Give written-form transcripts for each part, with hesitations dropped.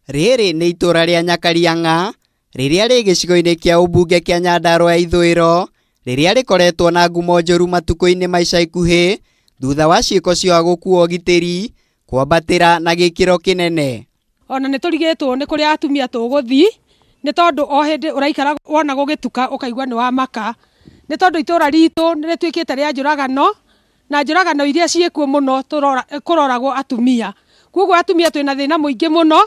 Rĩrĩ nĩ itũra rĩa Nyakariang'a rĩrĩa rĩ gĩcigo-inĩ kĩa ũmbunge kĩa Nyandarua ya ithũĩro rĩrĩa rĩkoretwo na ngumo njũru matukũ-inĩ ma ica ikuhĩ thutha wa ciĩko cia gũkua ũgitĩri kwambatĩra na gĩkĩro kĩnene. Ona nĩ tũrigĩtwo nĩ kũrĩa atumia tũgũthiĩ nĩ tondũ o hĩndĩ ũraikara wona gũgĩtuka ũkaigua nĩ wamaka, nĩ tondũ itũra ritũ nĩ rĩtuĩkĩte rĩa njũragano na njũragano iria ciĩkuo mũno kũroragwo atumia. Koguo atumia twĩna thĩna mũingĩ mũno,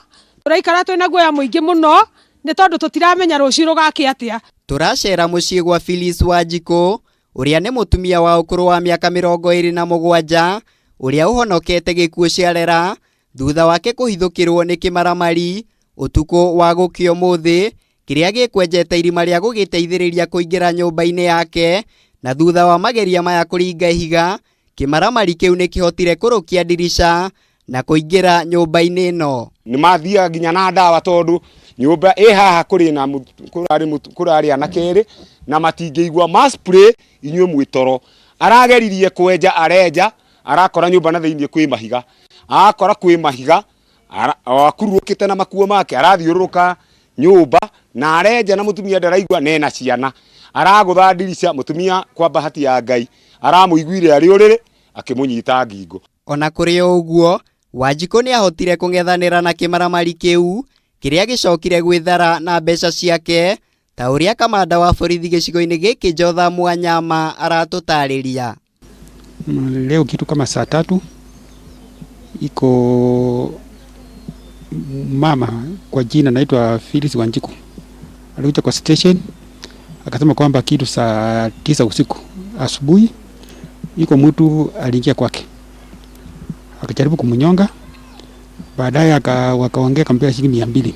tũraikara twĩna guoya mũingĩ mũno nĩ tondũ tũtiramenya rũciũ rũgakĩa atĩa. Tũracera mũciĩ gwa Phyllis Wanjikũ ũrĩa nĩ mũtumia wa ũkũrũ wa mĩaka 27 ũrĩa ũhonokete gĩkuũ ciarera thutha wake kũhithũkĩrwo nĩ kĩmaramari ũtukũ wa gũkĩa ũmũthĩ kĩrĩa gĩkwenjete irima rĩa gũgĩteithĩrĩria kũingĩra nyũmba-inĩ yake na thutha wa mageria maya kũringa ihiga kĩmaramari kĩu nĩkĩhotire kũrũkia ndirica na kũingĩra nyũmba-inĩ ĩno. Nĩ mathiaga nginya na ndawa tondũ nyũmba ĩ haha kũrĩ na kũrarĩ anake erĩ na matingĩigua ma spray inyuĩ mwĩ toro. Arageririe kwenja arenja arakora nyũmba na thĩinĩ kwĩ mahiga, akora kwĩ mahiga o akururũkĩte na makuo make arathiũrũrũka nyũmba na arenja na mũtumia ndaraigua na ena ciana. Aragũtha ndirica mũtumia kwa bahati ya Ngai aramũiguire arĩ ũrĩrĩ akĩmũnyita ngingo. Ona kũrĩ o ũguo, Wanjikũ nĩahotire kũng'ethanĩra na kĩmaramari kĩu kĩrĩa gĩcokire gwĩthara na mbeca ciake ta ũrĩa kamanda wa borithi gĩcigo-inĩ gĩkĩ Jotham Wanyama aratũtarĩria. Leo kitu kama saa tatu iko mama kwa jina naitwa Phyllis Wanjiku alikuja kwa station akasema kwamba kitu saa 9 usiku asubuhi iko mtu aliingia kwake akajaribu kumnyonga, baadaye wakaongea akampea shilingi 200.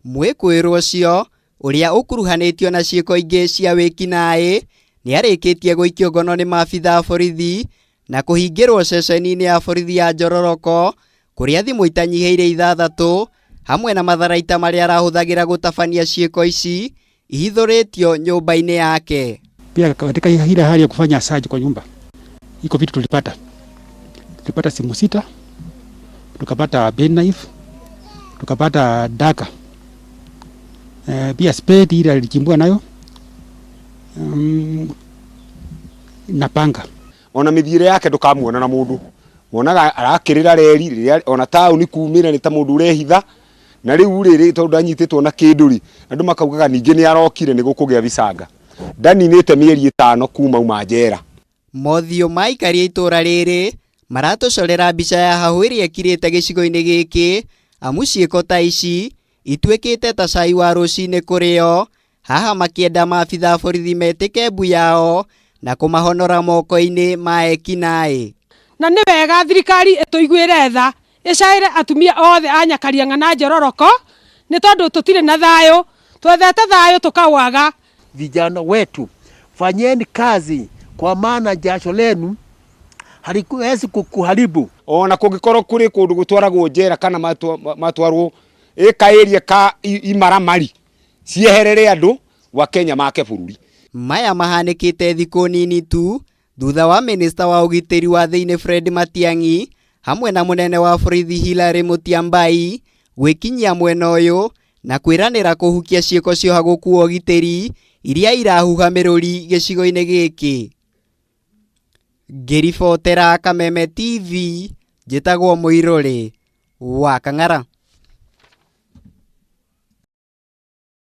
Mwĩkũĩrwo ũcio ũrĩa ũkuruhanĩtio na ciĩko ingĩ cia wĩkinaĩ nĩarĩkĩtie gũikio ngono nĩ maabitha a borithi na kũhingĩrwo ceceni-inĩ ya borithi ya Njororoko kũrĩa thimũ itanyihĩire 6 hamwe na matharaita marĩa arahũthagĩra gũtabania ciĩko ici ihithũrĩtio nyũmba-inĩ yake. Pia katika ile hali ya kufanya search kwa nyumba iko vitu tulipata simu 6, tukapata pen knife, tukapata dagger, pia spade ile alichimbua nayo, na panga. Ona mithiire yake ndukamuona na mundu wonaga arakirira reri riria ona tauni kumira ni ta mundu urehitha na riu riri tondu anyititwo na kindu ri andu makaugaga ningi ni arokire ni gukugia vicanga ndaninite mieri 5 kuma uma njera. Mothiũ ma aikari a itũra rĩrĩ maratũcorera mbica ya hahũ ĩrĩa ĩkirĩte gĩcigo-inĩ gĩkĩ amu ciĩko ta ici ituĩkĩte ta cai wa rũcinĩ kũrĩo haha makĩenda maabitha a borithi metĩke mbu yao na kũmahonora moko-inĩ ma ekinaĩ. Na nĩ wega thirikari ĩtũiguĩre tha ĩcaĩre atumia othe a Nyakariang'a na Njororoko nĩ tondũ tũtirĩ na thayũ, twethete thayũ tũkawaga. Vijana wetu fanyeni kazi kwa maana jasho lenu halikuwezi kukuharibu. Ona kũngĩkorwo kũrĩ kũndũ gũtwaragwo njera kana matwarwo ĩka area ka imaramari cieherere andũ wa Kenya make bũrũri. Maya mahanĩkĩte thikũ nini tu thutha wa minista wa ũgitĩri wa thĩinĩ Fred Matiang'i hamwe na mũnene wa borithi Hilary Mutyambai gwĩkinyia mwena ũyũ na kwĩranĩra kũhukia ciĩko cioha gũkua ũgitĩri iria irahuha mĩrũri gĩcigo-inĩ gĩkĩ. Ngĩribotera Kameme TV, njĩtagwo Mũirũrĩ wa Kang'ara.